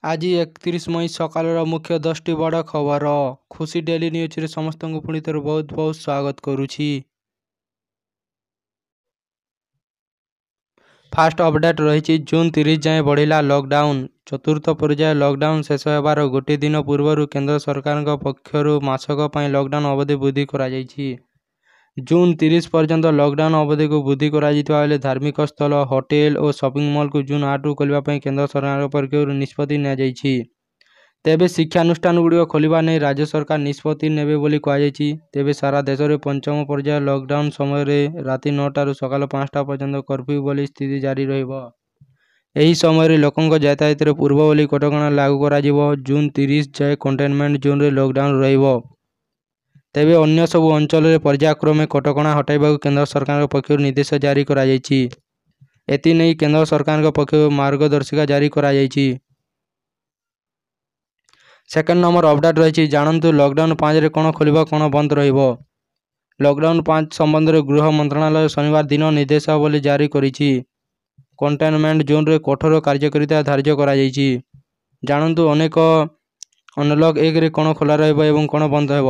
ଆଜି 31 ମଇ ସକାଳର ମୁଖ୍ୟ 10ଟି ବଡ଼ ଖବର। ଖୁସି ଡେଲି ନ୍ୟୁଜ୍ରେ ସମସ୍ତଙ୍କୁ ପୁଣି ଥରେ ବହୁତ ବହୁତ ସ୍ୱାଗତ କରୁଛି। ଫାଷ୍ଟ ଅପଡେଟ୍ ରହିଛି, ଜୁନ୍ 30 ଯାଏଁ ବଢ଼ିଲା ଲକଡାଉନ୍। ଚତୁର୍ଥ ପର୍ଯ୍ୟାୟ ଲକଡାଉନ୍ ଶେଷ ହେବାର ଗୋଟିଏ ଦିନ ପୂର୍ବରୁ କେନ୍ଦ୍ର ସରକାରଙ୍କ ପକ୍ଷରୁ ମାସକ ପାଇଁ ଲକଡାଉନ୍ ଅବଧି ବୃଦ୍ଧି କରାଯାଇଛି। ଜୁନ୍ 30 ପର୍ଯ୍ୟନ୍ତ ଲକଡାଉନ୍ ଅବଧିକୁ ବୃଦ୍ଧି କରାଯାଇଥିବା ବେଳେ ଧାର୍ମିକ ସ୍ଥଳ, ହୋଟେଲ ଓ ସପିଂ ମଲକୁ ଜୁନ୍ 8ରୁ ଖୋଲିବା ପାଇଁ କେନ୍ଦ୍ର ସରକାରଙ୍କ ପକ୍ଷରୁ ନିଷ୍ପତ୍ତି ନିଆଯାଇଛି। ତେବେ ଶିକ୍ଷାନୁଷ୍ଠାନଗୁଡ଼ିକ ଖୋଲିବା ନେଇ ରାଜ୍ୟ ସରକାର ନିଷ୍ପତ୍ତି ନେବେ ବୋଲି କୁହାଯାଇଛି। ତେବେ ସାରା ଦେଶରେ ପଞ୍ଚମ ପର୍ଯ୍ୟାୟ ଲକଡାଉନ୍ ସମୟରେ ରାତି 9ଟାରୁ ସକାଳ 5ଟା ପର୍ଯ୍ୟନ୍ତ କର୍ଫ୍ୟୁ ଭଳି ସ୍ଥିତି ଜାରି ରହିବ। ଏହି ସମୟରେ ଲୋକଙ୍କ ଯାତାୟାତରେ ପୂର୍ବ ଭଳି କଟକଣା ଲାଗୁ କରାଯିବ। ଜୁନ୍ 30 ଯାଏ କଣ୍ଟେନମେଣ୍ଟ ଜୋନ୍ରେ ଲକଡାଉନ୍ ରହିବ। ତେବେ ଅନ୍ୟ ସବୁ ଅଞ୍ଚଳରେ ପର୍ଯ୍ୟାୟକ୍ରମେ କଟକଣା ହଟାଇବାକୁ କେନ୍ଦ୍ର ସରକାରଙ୍କ ପକ୍ଷରୁ ନିର୍ଦ୍ଦେଶ ଜାରି କରାଯାଇଛି। ଏଥିନେଇ କେନ୍ଦ୍ର ସରକାରଙ୍କ ପକ୍ଷରୁ ମାର୍ଗଦର୍ଶିକା ଜାରି କରାଯାଇଛି। ସେକେଣ୍ଡ ନମ୍ବର ଅପଡେଟ୍ ରହିଛି, ଜାଣନ୍ତୁ ଲକଡାଉନ୍ 5ରେ କ'ଣ ଖୋଲିବ, କ'ଣ ବନ୍ଦ ରହିବ। ଲକଡାଉନ୍ 5 ସମ୍ବନ୍ଧରେ ଗୃହ ମନ୍ତ୍ରଣାଳୟ ଶନିବାର ଦିନ ନିର୍ଦ୍ଦେଶାବଳୀ ଜାରି କରିଛି। କଣ୍ଟେନମେଣ୍ଟ ଜୋନ୍ରେ କଠୋର କାର୍ଯ୍ୟକାରିତା ଧାର୍ଯ୍ୟ କରାଯାଇଛି। ଜାଣନ୍ତୁ ଅନେକ ଅନଲକ୍ 1ରେ କ'ଣ ଖୋଲା ରହିବ ଏବଂ କ'ଣ ବନ୍ଦ ହେବ।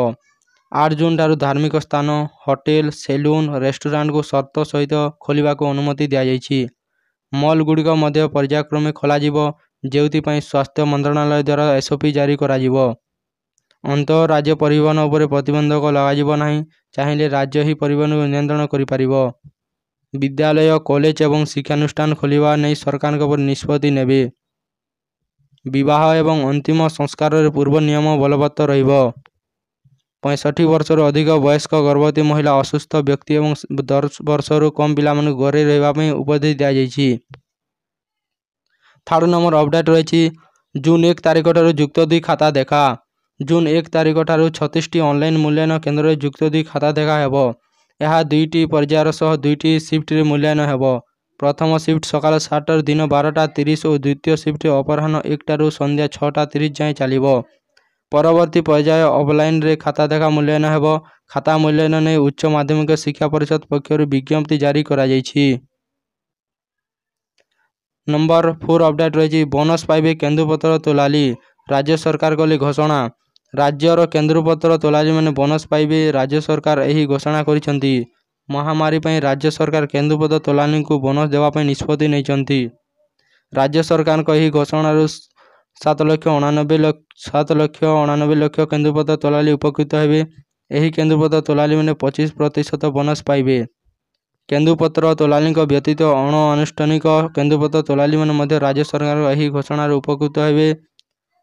8 ଜୁନ୍ ଠାରୁ ଧାର୍ମିକ ସ୍ଥାନ, ହୋଟେଲ, ସେଲୁନ୍, ରେଷ୍ଟୁରାଣ୍ଟକୁ ସର୍ତ୍ତ ସହିତ ଖୋଲିବାକୁ ଅନୁମତି ଦିଆଯାଇଛି। ମଲ୍ଗୁଡ଼ିକ ମଧ୍ୟ ପର୍ଯ୍ୟାୟକ୍ରମେ ଖୋଲାଯିବ, ଯେଉଁଥିପାଇଁ ସ୍ୱାସ୍ଥ୍ୟ ମନ୍ତ୍ରଣାଳୟ ଦ୍ୱାରା ଏସ୍ଓପି ଜାରି କରାଯିବ। ଅନ୍ତଃରାଜ୍ୟ ପରିବହନ ଉପରେ ପ୍ରତିବନ୍ଧକ ଲଗାଯିବ ନାହିଁ, ଚାହିଁଲେ ରାଜ୍ୟ ହିଁ ପରିବହନକୁ ନିୟନ୍ତ୍ରଣ କରିପାରିବ। ବିଦ୍ୟାଳୟ, କଲେଜ ଏବଂ ଶିକ୍ଷାନୁଷ୍ଠାନ ଖୋଲିବା ନେଇ ସରକାରଙ୍କ ଉପରେ ନିଷ୍ପତ୍ତି ନେବେ। ବିବାହ ଏବଂ ଅନ୍ତିମ ସଂସ୍କାରରେ ପୂର୍ବ ନିୟମ ବଳବତ୍ତର ରହିବ। 65 ବର୍ଷରୁ ଅଧିକ ବୟସ୍କ, ଗର୍ଭବତୀ ମହିଳା, ଅସୁସ୍ଥ ବ୍ୟକ୍ତି ଏବଂ 10 ବର୍ଷରୁ କମ୍ ପିଲାମାନଙ୍କୁ ଘରେ ରହିବା ପାଇଁ ଉପଦେଶ ଦିଆଯାଇଛି। ଥାର୍ଡ଼ ନମ୍ବର ଅପଡେଟ୍ ରହିଛି, ଜୁନ୍ 1 ତାରିଖଠାରୁ ଯୁକ୍ତ 2 ଖାତା ଦେଖା। ଜୁନ୍ 1 ତାରିଖଠାରୁ 36ଟି ଅନଲାଇନ୍ ମୂଲ୍ୟାୟନ କେନ୍ଦ୍ରରେ ଯୁକ୍ତ 2 ଖାତା ଦେଖା ହେବ। ଏହା 2ଟି ପର୍ଯ୍ୟାୟର ସହ 2ଟି ସିଫ୍ଟରେ ମୂଲ୍ୟାୟନ ହେବ। ପ୍ରଥମ ସିଫ୍ଟ ସକାଳ 7ଟାରୁ ଦିନ 12:30 ଓ ଦ୍ୱିତୀୟ ସିଫ୍ଟ ଅପରାହ୍ନ 1ଟାରୁ ସନ୍ଧ୍ୟା 6:30 ଯାଏଁ ଚାଲିବ। ପରବର୍ତ୍ତୀ ପର୍ଯ୍ୟାୟ ଅଫଲାଇନ୍ରେ ଖାତା ଦେଖା ମୂଲ୍ୟାୟନ ହେବ। ଖାତା ମୂଲ୍ୟାୟନ ନେଇ ଉଚ୍ଚ ମାଧ୍ୟମିକ ଶିକ୍ଷା ପରିଷଦ ପକ୍ଷରୁ ବିଜ୍ଞପ୍ତି ଜାରି କରାଯାଇଛି। ନମ୍ବର 4 ଅପଡେଟ୍ ରହିଛି, ବୋନସ୍ ପାଇବେ କେନ୍ଦୁପତ୍ର ତୋଳାଳି, ରାଜ୍ୟ ସରକାର କଲେ ଘୋଷଣା। ରାଜ୍ୟର କେନ୍ଦୁପତ୍ର ତୋଳାଳିମାନେ ବୋନସ୍ ପାଇବେ। ରାଜ୍ୟ ସରକାର ଏହି ଘୋଷଣା କରିଛନ୍ତି। ମହାମାରୀ ପାଇଁ ରାଜ୍ୟ ସରକାର କେନ୍ଦୁପତ୍ର ତୋଳାଳିଙ୍କୁ ବୋନସ୍ ଦେବା ପାଇଁ ନିଷ୍ପତ୍ତି ନେଇଛନ୍ତି। ରାଜ୍ୟ ସରକାରଙ୍କ ଏହି ଘୋଷଣାରୁ 7 ଲକ୍ଷ 89 ଲକ୍ଷ କେନ୍ଦୁପତ୍ର ତୋଳାଳି ଉପକୃତ ହେବେ। ଏହି କେନ୍ଦୁପତ୍ର ତୋଳାଳିମାନେ 25% ବୋନସ୍ ପାଇବେ। କେନ୍ଦୁପତ୍ର ତୋଳାଳିଙ୍କ ବ୍ୟତୀତ ଅଣଆନୁଷ୍ଠାନିକ କେନ୍ଦୁପତ୍ର ତୋଳାଳିମାନେ ମଧ୍ୟ ରାଜ୍ୟ ସରକାରଙ୍କ ଏହି ଘୋଷଣାରୁ ଉପକୃତ ହେବେ।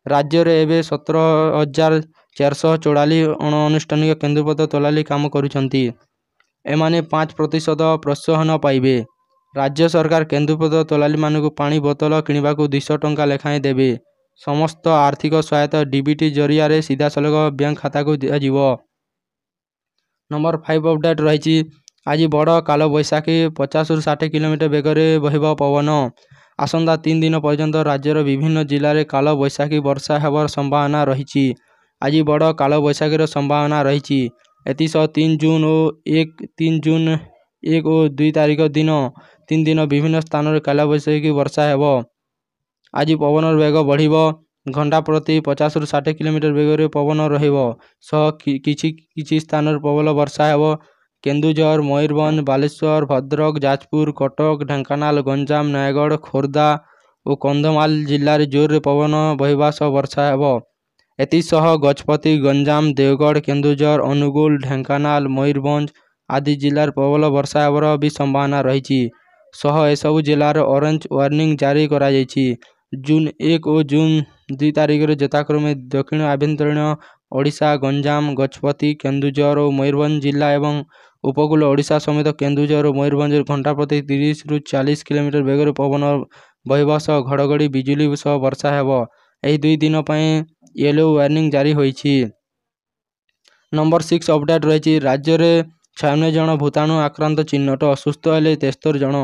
ରାଜ୍ୟରେ ଏବେ 17,444 ଅଣଆନୁଷ୍ଠାନିକ କେନ୍ଦୁପତ୍ର ତୋଳାଳି କାମ କରୁଛନ୍ତି। ଏମାନେ 5% ପ୍ରୋତ୍ସାହନ ପାଇବେ। ରାଜ୍ୟ ସରକାର କେନ୍ଦୁପତ୍ର ତୋଳାଳିମାନଙ୍କୁ ପାଣି ବୋତଲ କିଣିବାକୁ 200 ଟଙ୍କା ଲେଖାଏଁ ଦେବେ। ସମସ୍ତ ଆର୍ଥିକ ସହାୟତା ଡିବିଟି ଜରିଆରେ ସିଧାସଳଖ ବ୍ୟାଙ୍କ ଖାତାକୁ ଦିଆଯିବ। ନମ୍ବର 5 ଅପଡେଟ୍ ରହିଛି, ଆଜି ବଡ଼ କାଳବୈଶାଖୀ, 50ରୁ 60 କିଲୋମିଟର ବେଗରେ ବହିବ ପବନ। ଆସନ୍ତା 3 ଦିନ ପର୍ଯ୍ୟନ୍ତ ରାଜ୍ୟର ବିଭିନ୍ନ ଜିଲ୍ଲାରେ କାଳବୈଶାଖୀ ବର୍ଷା ହେବାର ସମ୍ଭାବନା ରହିଛି। ଆଜି ବଡ଼ କାଳବୈଶାଖୀର ସମ୍ଭାବନା ରହିଛି। ଏଥିସହ 3 ଜୁନ୍ ଓ 1 3 ଜୁନ୍ 1 ଓ 2 ତାରିଖ ଦିନ 3 ଦିନ ବିଭିନ୍ନ ସ୍ଥାନରେ କାଳବୈଶାଖୀ ବର୍ଷା ହେବ। ଆଜି ପବନର ବେଗ ବଢ଼ିବ। ଘଣ୍ଟା ପ୍ରତି 50ରୁ 60 କିଲୋମିଟର ବେଗରେ ପବନ ରହିବ ସହ କିଛି କିଛି ସ୍ଥାନରେ ପ୍ରବଳ ବର୍ଷା ହେବ। କେନ୍ଦୁଝର, ମୟୂରଭଞ୍ଜ, ବାଲେଶ୍ୱର, ଭଦ୍ରକ, ଯାଜପୁର, କଟକ, ଢେଙ୍କାନାଳ, ଗଞ୍ଜାମ, ନୟାଗଡ଼, ଖୋର୍ଦ୍ଧା ଓ କନ୍ଧମାଳ ଜିଲ୍ଲାରେ ଜୋରରେ ପବନ ବହିବା ସହ ବର୍ଷା ହେବ। ଏଥିସହ ଗଜପତି, ଗଞ୍ଜାମ, ଦେଓଗଡ଼, କେନ୍ଦୁଝର, ଅନୁଗୁଳ, ଢେଙ୍କାନାଳ, ମୟୂରଭଞ୍ଜ ଆଦି ଜିଲ୍ଲାରେ ପ୍ରବଳ ବର୍ଷା ହେବାର ବି ସମ୍ଭାବନା ରହିଛି ସହ ଏସବୁ ଜିଲ୍ଲାରେ ଅରେଞ୍ଜ ୱାର୍ଣ୍ଣିଂ ଜାରି କରାଯାଇଛି। ଜୁନ୍ 1 ଓ ଜୁନ୍ 2 ତାରିଖରେ ଯଥାକ୍ରମେ ଦକ୍ଷିଣ ଆଭ୍ୟନ୍ତରୀଣ ଓଡ଼ିଶା, ଗଞ୍ଜାମ, ଗଜପତି, କେନ୍ଦୁଝର ଓ ମୟୂରଭଞ୍ଜ ଜିଲ୍ଲା ଏବଂ ଉପକୂଳ ଓଡ଼ିଶା ସମେତ କେନ୍ଦୁଝର ଓ ମୟୂରଭଞ୍ଜରେ ଘଣ୍ଟା ପ୍ରତି 30ରୁ 40 କିଲୋମିଟର ବେଗରେ ପବନ ବହିବା ସହ ଘଡ଼ଘଡ଼ି ବିଜୁଳି ସହ ବର୍ଷା ହେବ। ଏହି 2 ଦିନ ପାଇଁ ୟେଲୋ ୱାର୍ଣ୍ଣିଂ ଜାରି ହୋଇଛି। ନମ୍ବର 6 ଅପଡେଟ୍ ରହିଛି, ରାଜ୍ୟରେ 96 ଜଣ ଭୂତାଣୁ ଆକ୍ରାନ୍ତ ଚିହ୍ନଟ, ସୁସ୍ଥ ହେଲେ 73 ଜଣ।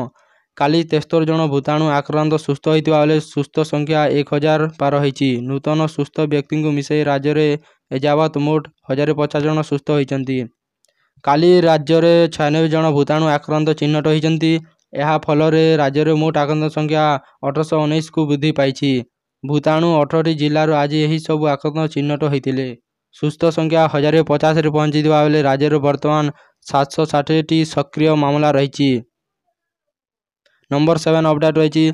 କାଲି 73 ଜଣ ଭୂତାଣୁ ଆକ୍ରାନ୍ତ ସୁସ୍ଥ ହୋଇଥିବା ବେଳେ ସୁସ୍ଥ ସଂଖ୍ୟା 1000 ପାର ହୋଇଛି। ନୂତନ ସୁସ୍ଥ ବ୍ୟକ୍ତିଙ୍କୁ ମିଶାଇ ରାଜ୍ୟରେ ଏଯାବତ୍ ମୋଟ 1050 ଜଣ ସୁସ୍ଥ ହୋଇଛନ୍ତି। କାଲି ରାଜ୍ୟରେ 96 ଜଣ ଭୂତାଣୁ ଆକ୍ରାନ୍ତ ଚିହ୍ନଟ ହୋଇଛନ୍ତି। ଏହା ଫଳରେ ରାଜ୍ୟରେ ମୋଟ ଆକ୍ରାନ୍ତ ସଂଖ୍ୟା 1819କୁ ବୃଦ୍ଧି ପାଇଛି। ଭୂତାଣୁ 18ଟି ଜିଲ୍ଲାରୁ ଆଜି ଏହି ସବୁ ଆକ୍ରାନ୍ତ ଚିହ୍ନଟ ହୋଇଥିଲେ। ସୁସ୍ଥ ସଂଖ୍ୟା 1050ରେ ପହଞ୍ଚିଥିବା ବେଳେ ରାଜ୍ୟରେ ବର୍ତ୍ତମାନ 760ଟି ସକ୍ରିୟ ମାମଲା ରହିଛି। ନମ୍ବର 7 ଅପଡେଟ୍ ରହିଛି,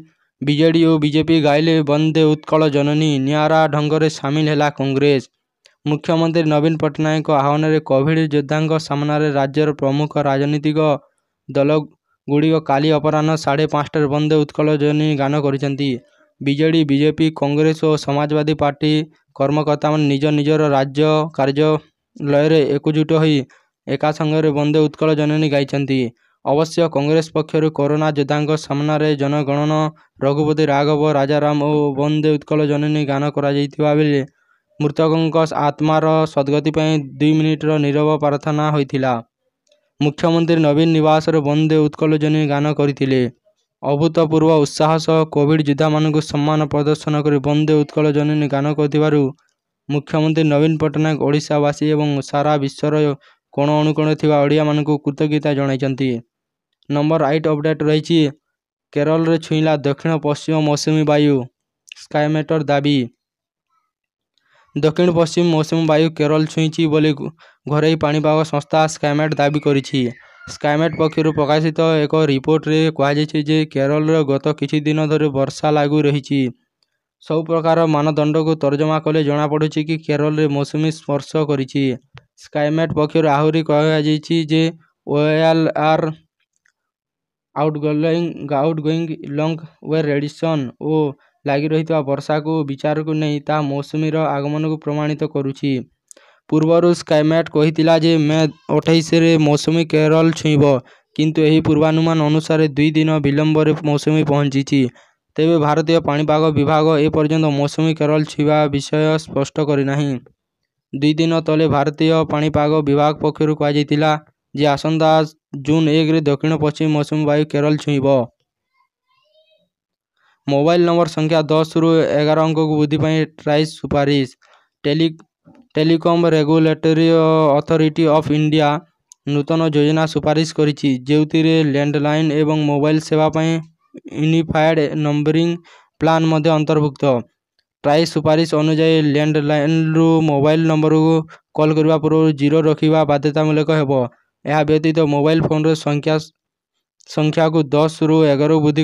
ବିଜେଡି ଓ ବିଜେପି ଗାଇଲେ ବନ୍ଦେ ଉତ୍କଳ ଜନନୀ, ନିଆରା ଢଙ୍ଗରେ ସାମିଲ ହେଲା କଂଗ୍ରେସ। ମୁଖ୍ୟମନ୍ତ୍ରୀ ନବୀନ ପଟ୍ଟନାୟକଙ୍କ ଆହ୍ୱାନରେ କୋଭିଡ ଯୋଦ୍ଧାଙ୍କ ସାମ୍ନାରେ ରାଜ୍ୟର ପ୍ରମୁଖ ରାଜନୈତିକ ଦଳଗୁଡ଼ିକ କାଲି ଅପରାହ୍ନ 5:30ରେ ବନ୍ଦେ ଉତ୍କଳ ଜନନୀ ଗାନ କରିଛନ୍ତି। ବିଜେଡି, ବିଜେପି, କଂଗ୍ରେସ ଓ ସମାଜବାଦୀ ପାର୍ଟି କର୍ମକର୍ତ୍ତାମାନେ ନିଜ ନିଜର ରାଜ୍ୟ କାର୍ଯ୍ୟାଳୟରେ ଏକଜୁଟ ହୋଇ ଏକାସଙ୍ଗରେ ବନ୍ଦେ ଉତ୍କଳ ଜନନୀ ଗାଇଛନ୍ତି। ଅବଶ୍ୟ କଂଗ୍ରେସ ପକ୍ଷରୁ କରୋନା ଯୋଦ୍ଧାଙ୍କ ସାମ୍ନାରେ ଜନଗଣନ, ରଘୁପତି ରାଘବ ରାଜାରାମ ଓ ବନ୍ଦେ ଉତ୍କଳ ଜନନୀ ଗାନ କରାଯାଇଥିବା ବେଳେ ମୃତକଙ୍କ ଆତ୍ମାର ସଦ୍‌ଗତି ପାଇଁ 2 ମିନିଟର ନୀରବ ପ୍ରାର୍ଥନା ହୋଇଥିଲା। ମୁଖ୍ୟମନ୍ତ୍ରୀ ନବୀନ ନିବାସରେ ବନ୍ଦେ ଉତ୍କଳ ଜନନୀ ଗାନ କରିଥିଲେ। ଅଭୂତପୂର୍ବ ଉତ୍ସାହ ସହ କୋଭିଡ ଯୋଦ୍ଧାମାନଙ୍କୁ ସମ୍ମାନ ପ୍ରଦର୍ଶନ କରି ବନ୍ଦେ ଉତ୍କଳ ଜନନୀ ଗାନ କରିଥିବାରୁ ମୁଖ୍ୟମନ୍ତ୍ରୀ ନବୀନ ପଟ୍ଟନାୟକ ଓଡ଼ିଶାବାସୀ ଏବଂ ସାରା ବିଶ୍ୱର କୋଣ ଅନୁକୋଣରେ ଥିବା ଓଡ଼ିଆମାନଙ୍କୁ କୃତଜ୍ଞତା ଜଣାଇଛନ୍ତି। ନମ୍ବର 8 ଅପଡେଟ୍ ରହିଛି, କେରଳରେ ଛୁଇଁଲା ଦକ୍ଷିଣ ପଶ୍ଚିମ ମୌସୁମୀ ବାୟୁ, ସ୍କାଏମେଟର ଦାବି। ଦକ୍ଷିଣ ପଶ୍ଚିମ ମୌସୁମୀ ବାୟୁ କେରଳ ଛୁଇଁଛି ବୋଲି ଘରୋଇ ପାଣିପାଗ ସଂସ୍ଥା ସ୍କାଏମେଟ୍ ଦାବି କରିଛି। ସ୍କାଏମେଟ୍ ପକ୍ଷରୁ ପ୍ରକାଶିତ ଏକ ରିପୋର୍ଟରେ କୁହାଯାଇଛି ଯେ କେରଳରେ ଗତ କିଛି ଦିନ ଧରି ବର୍ଷା ଲାଗି ରହିଛି। ସବୁ ପ୍ରକାର ମାନଦଣ୍ଡକୁ ତର୍ଜମା କଲେ ଜଣାପଡୁଛି କି କେରଳରେ ମୌସୁମୀ ସ୍ପର୍ଶ କରିଛି। ସ୍କାଏମେଟ୍ ପକ୍ଷରୁ ଆହୁରି କୁହାଯାଇଛି ଯେ OLR outgoing long wave radiation ଓ ଲାଗି ରହିଥିବା ବର୍ଷାକୁ ବିଚାରକୁ ନେଇ ତାହା ମୌସୁମୀର ଆଗମନକୁ ପ୍ରମାଣିତ କରୁଛି। ପୂର୍ବରୁ ସ୍କାଏମେଟ୍ କହିଥିଲା ଯେ ମେ 28ରେ ମୌସୁମୀ କେରଳ ଛୁଇଁବ। କିନ୍ତୁ ଏହି ପୂର୍ବାନୁମାନ ଅନୁସାରେ 2 ଦିନ ବିଳମ୍ବରେ ମୌସୁମୀ ପହଞ୍ଚିଛି। ତେବେ ଭାରତୀୟ ପାଣିପାଗ ବିଭାଗ ଏପର୍ଯ୍ୟନ୍ତ ମୌସୁମୀ କେରଳ ଛୁଇଁବା ବିଷୟ ସ୍ପଷ୍ଟ କରିନାହିଁ। 2 ଦିନ ତଳେ ଭାରତୀୟ ପାଣିପାଗ ବିଭାଗ ପକ୍ଷରୁ କୁହାଯାଇଥିଲା ଯେ ଆସନ୍ତା ଜୁନ୍ 1ରେ ଦକ୍ଷିଣ ପଶ୍ଚିମ ମୌସୁମୀ ବାୟୁ କେରଳ ଛୁଇଁବ। ମୋବାଇଲ ନମ୍ବର ସଂଖ୍ୟା 10ରୁ 11 ଅଙ୍କକୁ ବୃଦ୍ଧି ପାଇଁ ଟ୍ରାଇ ସୁପାରିଶ। Telecom regulatory authority of India ନୂତନ ଯୋଜନା ସୁପାରିଶ କରିଛି, ଯେଉଁଥିରେ ଲ୍ୟାଣ୍ଡଲାଇନ ଏବଂ ମୋବାଇଲ ସେବା ପାଇଁ ୟୁନିଫାଏଡ୍ ନମ୍ବରିଂ ପ୍ଲାନ୍ ମଧ୍ୟ ଅନ୍ତର୍ଭୁକ୍ତ। ଟ୍ରାଇ ସୁପାରିଶ ଅନୁଯାୟୀ ଲ୍ୟାଣ୍ଡଲାଇନରୁ ମୋବାଇଲ ନମ୍ବରକୁ କଲ୍ କରିବା ପୂର୍ବରୁ 0 ରଖିବା ବାଧ୍ୟତାମୂଳକ ହେବ। ଏହା ବ୍ୟତୀତ ମୋବାଇଲ ଫୋନରେ ସଂଖ୍ୟାକୁ 10ରୁ 11କୁ ବୃଦ୍ଧି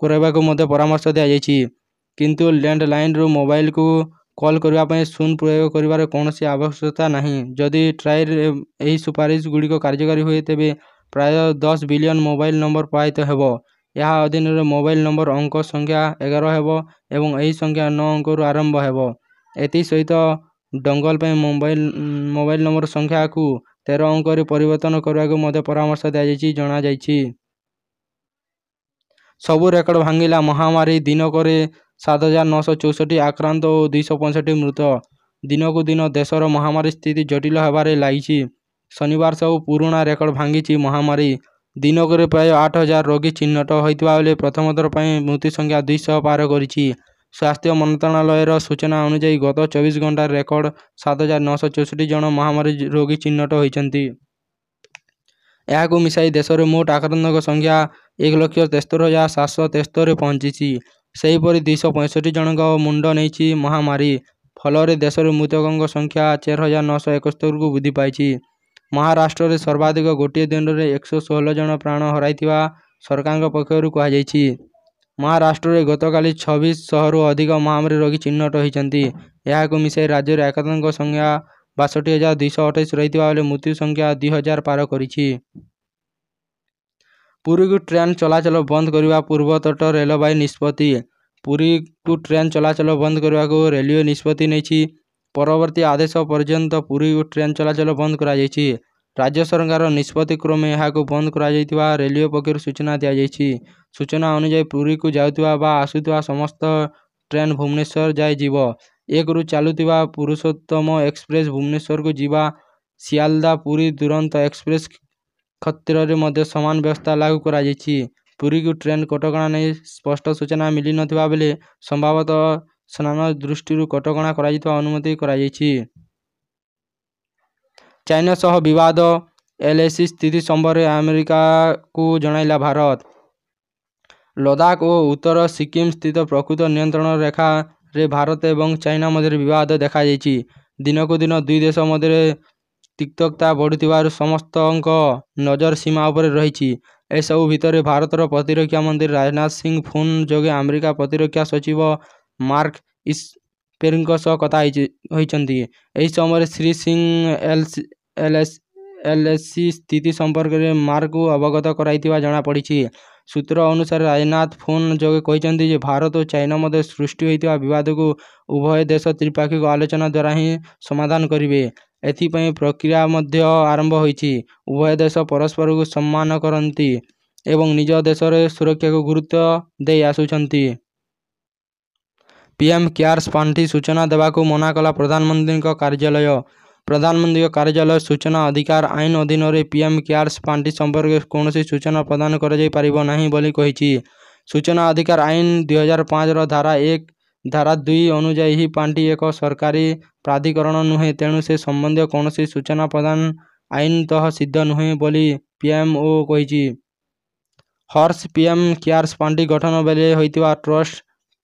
କରିବାକୁ ମଧ୍ୟ ପରାମର୍ଶ ଦିଆଯାଇଛି। କିନ୍ତୁ ଲ୍ୟାଣ୍ଡଲାଇନରୁ ମୋବାଇଲକୁ କଲ୍ କରିବା ପାଇଁ 0 ପ୍ରୟୋଗ କରିବାର କୌଣସି ଆବଶ୍ୟକତା ନାହିଁ। ଯଦି ଟ୍ରାଇର ଏହି ସୁପାରିଶଗୁଡ଼ିକ କାର୍ଯ୍ୟକାରୀ ହୁଏ ତେବେ ପ୍ରାୟ 10 ବିଲିୟନ ମୋବାଇଲ ନମ୍ବର ପ୍ରଭାବିତ ହେବ। ଏହା ଅଧୀନରେ ମୋବାଇଲ ନମ୍ବର ଅଙ୍କ ସଂଖ୍ୟା 11 ହେବ ଏବଂ ଏହି ସଂଖ୍ୟା 9 ଅଙ୍କରୁ ଆରମ୍ଭ ହେବ। ଏଥିସହିତ ଡଙ୍ଗଲ ପାଇଁ ମୋବାଇଲ ନମ୍ବର ସଂଖ୍ୟାକୁ 13 ଅଙ୍କରେ ପରିବର୍ତ୍ତନ କରିବାକୁ ମଧ୍ୟ ପରାମର୍ଶ ଦିଆଯାଇଛି ଜଣାଯାଇଛି। ସବୁ ରେକର୍ଡ ଭାଙ୍ଗିଲା ମହାମାରୀ, ଦିନକରେ 7964 ଆକ୍ରାନ୍ତ ଓ 265 ମୃତ। ଦିନକୁ ଦିନ ଦେଶର ମହାମାରୀ ସ୍ଥିତି ଜଟିଳ ହେବାରେ ଲାଗିଛି। ଶନିବାର ସବୁ ପୁରୁଣା ରେକର୍ଡ ଭାଙ୍ଗିଛି ମହାମାରୀ। ଦିନକରେ ପ୍ରାୟ 8000 ରୋଗୀ ଚିହ୍ନଟ ହୋଇଥିବା ବେଳେ ପ୍ରଥମଥର ପାଇଁ ମୃତ୍ୟୁସଂଖ୍ୟା 200 ପାର କରିଛି। ସ୍ୱାସ୍ଥ୍ୟ ମନ୍ତ୍ରଣାଳୟର ସୂଚନା ଅନୁଯାୟୀ ଗତ 24 ଘଣ୍ଟାରେ ରେକର୍ଡ 7964 ଜଣ ମହାମାରୀ ରୋଗୀ ଚିହ୍ନଟ ହୋଇଛନ୍ତି। ଏହାକୁ ମିଶାଇ ଦେଶରେ ମୋଟ ଆକ୍ରାନ୍ତଙ୍କ ସଂଖ୍ୟା 1,73,773ରେ ପହଞ୍ଚିଛି। ସେହିପରି 265 ଜଣଙ୍କ ମୁଣ୍ଡ ନେଇଛି ମହାମାରୀ। ଫଳରେ ଦେଶରେ ମୃତକଙ୍କ ସଂଖ୍ୟା 4971କୁ ବୃଦ୍ଧି ପାଇଛି। ମହାରାଷ୍ଟ୍ରରେ ସର୍ବାଧିକ ଗୋଟିଏ ଦିନରେ 116 ଜଣ ପ୍ରାଣ ହରାଇଥିବା ସରକାରଙ୍କ ପକ୍ଷରୁ କୁହାଯାଇଛି। ମହାରାଷ୍ଟ୍ରରେ ଗତକାଲି 2600ରୁ ଅଧିକ ମହାମାରୀ ରୋଗୀ ଚିହ୍ନଟ ହୋଇଛନ୍ତି। ଏହାକୁ ମିଶାଇ ରାଜ୍ୟରେ ଆକ୍ରାନ୍ତଙ୍କ ସଂଖ୍ୟା 62,228 ରହିଥିବା ବେଳେ ମୃତ୍ୟୁ ସଂଖ୍ୟା 2000 ପାର କରିଛି। ପୁରୀକୁ ଟ୍ରେନ୍ ଚଳାଚଳ ବନ୍ଦ କରିବାକୁ ପୂର୍ବତଟ ରେଳବାଇ ନିଷ୍ପତ୍ତି। ପୁରୀକୁ ଟ୍ରେନ୍ ଚଳାଚଳ ବନ୍ଦ କରିବାକୁ ରେଲୱେ ନିଷ୍ପତ୍ତି ନେଇଛି। ପରବର୍ତ୍ତୀ ଆଦେଶ ପର୍ଯ୍ୟନ୍ତ ପୁରୀକୁ ଟ୍ରେନ୍ ଚଳାଚଳ ବନ୍ଦ କରାଯାଇଛି। ରାଜ୍ୟ ସରକାରଙ୍କ ନିଷ୍ପତ୍ତି କ୍ରମେ ଏହାକୁ ବନ୍ଦ କରାଯାଇଥିବା ରେଲୱେ ପକ୍ଷରୁ ସୂଚନା ଦିଆଯାଇଛି। ସୂଚନା ଅନୁଯାୟୀ ପୁରୀକୁ ଯାଉଥିବା ବା ଆସୁଥିବା ସମସ୍ତ ଟ୍ରେନ୍ ଭୁବନେଶ୍ୱର ଯାଏ ଯିବ। 1ରୁ ଚାଲୁଥିବା ପୁରୁଷୋତ୍ତମ ଏକ୍ସପ୍ରେସ ଭୁବନେଶ୍ୱରକୁ ଯିବ। ସିଆଲଦା ପୁରୀ ଦୁରନ୍ତ ଏକ୍ସପ୍ରେସ କ୍ଷେତ୍ରରେ ମଧ୍ୟ ସମାନ ବ୍ୟବସ୍ଥା ଲାଗୁ କରାଯାଇଛି। ପୁରୀକୁ ଟ୍ରେନ୍ କଟକଣା ନେଇ ସ୍ପଷ୍ଟ ସୂଚନା ମିଳିନଥିବା ବେଳେ ସମ୍ଭବତଃ ସ୍ନାନ ଦୃଷ୍ଟିରୁ କଟକଣା କରାଯାଇଥିବା ଅନୁମତି କରାଯାଇଛି। ଚାଇନା ସହ ବିବାଦ, ଏଲଏସି ସ୍ଥିତି ସମ୍ପର୍କରେ ଆମେରିକାକୁ ଜଣାଇଲା ଭାରତ। ଲଦାଖ ଓ ଉତ୍ତର ସିକିମ ସ୍ଥିତ ପ୍ରକୃତ ନିୟନ୍ତ୍ରଣ ରେଖା ରେ ଭାରତ ଏବଂ ଚାଇନା ମଧ୍ୟରେ ବିବାଦ ଦେଖାଦେଇଛି। ଦିନକୁ ଦିନ ଦୁଇ ଦେଶ ମଧ୍ୟରେ ତିକ୍ତତା ବଢ଼ୁଥିବାରୁ ସମସ୍ତଙ୍କ ନଜର ସୀମା ଉପରେ ରହିଛି। ଏସବୁ ଭିତରେ ଭାରତର ପ୍ରତିରକ୍ଷା ମନ୍ତ୍ରୀ ରାଜନାଥ ସିଂ ଫୋନ ଯୋଗେ ଆମେରିକା ପ୍ରତିରକ୍ଷା ସଚିବ ମାର୍କ ଇସ୍ପେରଙ୍କ ସହ କଥା ହୋଇଛନ୍ତି। ଏହି ସମୟରେ ଶ୍ରୀ ସିଂ ଏଲଏସି ସ୍ଥିତି ସମ୍ପର୍କରେ ମାର୍କଙ୍କୁ ଅବଗତ କରାଇଥିବା ଜଣାପଡ଼ିଛି। ସୂତ୍ର ଅନୁସାରେ ରାଜନାଥ ଫୋନ ଯୋଗେ କହିଛନ୍ତି ଯେ, ଭାରତ ଓ ଚାଇନା ମଧ୍ୟରେ ସୃଷ୍ଟି ହୋଇଥିବା ବିବାଦକୁ ଉଭୟ ଦେଶ ତ୍ରିପାକ୍ଷିକ ଆଲୋଚନା ଦ୍ୱାରା ହିଁ ସମାଧାନ କରିବେ। ଏଥିପାଇଁ ପ୍ରକ୍ରିୟା ମଧ୍ୟ ଆରମ୍ଭ ହୋଇଛି। ଉଭୟ ଦେଶ ପରସ୍ପରକୁ ସମ୍ମାନ କରନ୍ତି ଏବଂ ନିଜ ଦେଶର ସୁରକ୍ଷାକୁ ଗୁରୁତ୍ୱ ଦେଇ ଆସୁଛନ୍ତି। ପିଏମ କେୟାର୍ସ ପାଣ୍ଠି ସୂଚନା ଦେବାକୁ ମନାକଲା ପ୍ରଧାନମନ୍ତ୍ରୀଙ୍କ କାର୍ଯ୍ୟାଳୟ। ପ୍ରଧାନମନ୍ତ୍ରୀଙ୍କ କାର୍ଯ୍ୟାଳୟ ସୂଚନା ଅଧିକାର ଆଇନ ଅଧୀନରେ ପିଏମ କେୟାର୍ସ ପାଣ୍ଠି ସମ୍ପର୍କରେ କୌଣସି ସୂଚନା ପ୍ରଦାନ କରାଯାଇ ପାରିବ ନାହିଁ ବୋଲି କହିଛି। ସୂଚନା ଅଧିକାର ଆଇନ 2005ର ଧାରା 1 ଧାରା 2 ଅନୁଯାୟୀ ଏହି ପାଣ୍ଠି ଏକ ସରକାରୀ ପ୍ରାଧିକରଣ ନୁହେଁ, ତେଣୁ ସେ ସମ୍ବନ୍ଧୀୟ କୌଣସି ସୂଚନା ପ୍ରଦାନ ଆଇନତଃ ସିଦ୍ଧ ନୁହେଁ ବୋଲି ପିଏମଓ କହିଛି। ହର୍ଷ ପିଏମ କେୟାର୍ସ ପାଣ୍ଠି ଗଠନ ବେଳେ ହୋଇଥିବା ଟ୍ରଷ୍ଟ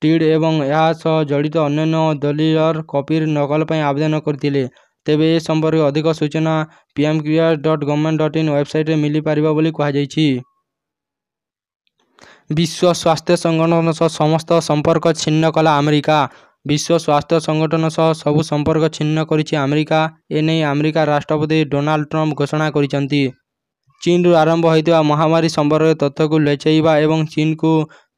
did ଏବଂ ଏହା ସହ ଜଡ଼ିତ ଅନ୍ୟାନ୍ୟ ଦଲିଲର କପିର ନକଲ ପାଇଁ ଆବେଦନ କରିଥିଲେ। ତେବେ ଏ ସମ୍ପର୍କରେ ଅଧିକ ସୂଚନା pmcares.government.in ୱେବସାଇଟରେ ମିଳିପାରିବ ବୋଲି କୁହାଯାଇଛି। ବିଶ୍ୱ ସ୍ୱାସ୍ଥ୍ୟ ସଂଗଠନ ସହ ସମସ୍ତ ସମ୍ପର୍କ ଛିନ୍ନ କଲା ଆମେରିକା। ବିଶ୍ୱ ସ୍ୱାସ୍ଥ୍ୟ ସଂଗଠନ ସହ ସବୁ ସମ୍ପର୍କ ଛିନ୍ନ କରିଛି ଆମେରିକା। ଏନେଇ ଆମେରିକା ରାଷ୍ଟ୍ରପତି ଡୋନାଲ୍ଡ ଟ୍ରମ୍ପ ଘୋଷଣା କରିଛନ୍ତି। ଚୀନରୁ ଆରମ୍ଭ ହୋଇଥିବା ମହାମାରୀ ସମ୍ପର୍କରେ ତଥ୍ୟକୁ ଲୁଚାଇବା ଏବଂ ଚୀନକୁ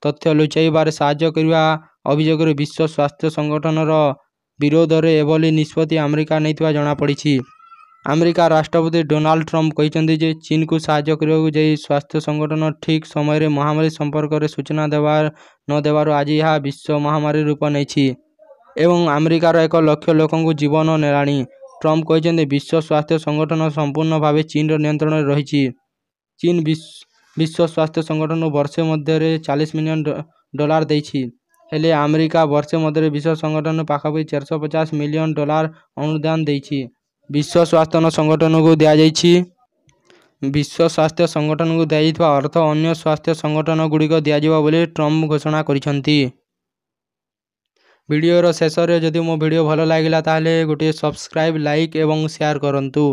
ତଥ୍ୟ ଲୁଚାଇବାରେ ସାହାଯ୍ୟ କରିବା ଅଭିଯୋଗରେ ବିଶ୍ୱ ସ୍ୱାସ୍ଥ୍ୟ ସଂଗଠନର ବିରୋଧରେ ଏଭଳି ନିଷ୍ପତ୍ତି ଆମେରିକା ନେଇଥିବା ଜଣାପଡ଼ିଛି। ଆମେରିକା ରାଷ୍ଟ୍ରପତି ଡୋନାଲ୍ଡ ଟ୍ରମ୍ପ କହିଛନ୍ତି ଯେ, ଚୀନକୁ ସାହାଯ୍ୟ କରିବାକୁ ଯାଇ ସ୍ୱାସ୍ଥ୍ୟ ସଂଗଠନ ଠିକ ସମୟରେ ମହାମାରୀ ସମ୍ପର୍କରେ ସୂଚନା ନ ଦେବାରୁ ଆଜି ଏହା ବିଶ୍ୱ ମହାମାରୀର ରୂପ ନେଇଛି ଏବଂ ଆମେରିକାର 1 ଲକ୍ଷ ଲୋକଙ୍କ ଜୀବନ ନେଲାଣି। ଟ୍ରମ୍ପ କହିଛନ୍ତି, ବିଶ୍ୱ ସ୍ୱାସ୍ଥ୍ୟ ସଂଗଠନ ସମ୍ପୂର୍ଣ୍ଣ ଭାବେ ଚୀନର ନିୟନ୍ତ୍ରଣରେ ରହିଛି। ଚୀନ ବିଶ୍ୱ ସ୍ୱାସ୍ଥ୍ୟ ସଂଗଠନକୁ ବର୍ଷେ ମଧ୍ୟରେ 40 ମିଲିୟନ ଡଲାର ଦେଇଛି। ହେଲେ ଆମେରିକା ବର୍ଷେ ମଧ୍ୟରେ ବିଶ୍ୱ ସଂଗଠନକୁ ପାଖାପାଖି 450 ମିଲିୟନ ଡଲାର ଅନୁଦାନ ଦେଇଛି। ବିଶ୍ୱ ସ୍ୱାସ୍ଥ୍ୟ ସଂଗଠନକୁ ଦିଆଯାଇଛି। ବିଶ୍ୱ ସ୍ୱାସ୍ଥ୍ୟ ସଂଗଠନକୁ ଦିଆଯାଇଥିବା ଅର୍ଥ ଅନ୍ୟ ସ୍ୱାସ୍ଥ୍ୟ ସଂଗଠନଗୁଡ଼ିକୁ ଦିଆଯିବ ବୋଲି ଟ୍ରମ୍ପ ଘୋଷଣା କରିଛନ୍ତି। ଭିଡ଼ିଓର ଶେଷରେ ଯଦି ମୋ ଭିଡ଼ିଓ ଭଲ ଲାଗିଲା, ତାହେଲେ ଗୋଟିଏ ସବସ୍କ୍ରାଇବ୍, ଲାଇକ୍ ଏବଂ ସେୟାର କରନ୍ତୁ।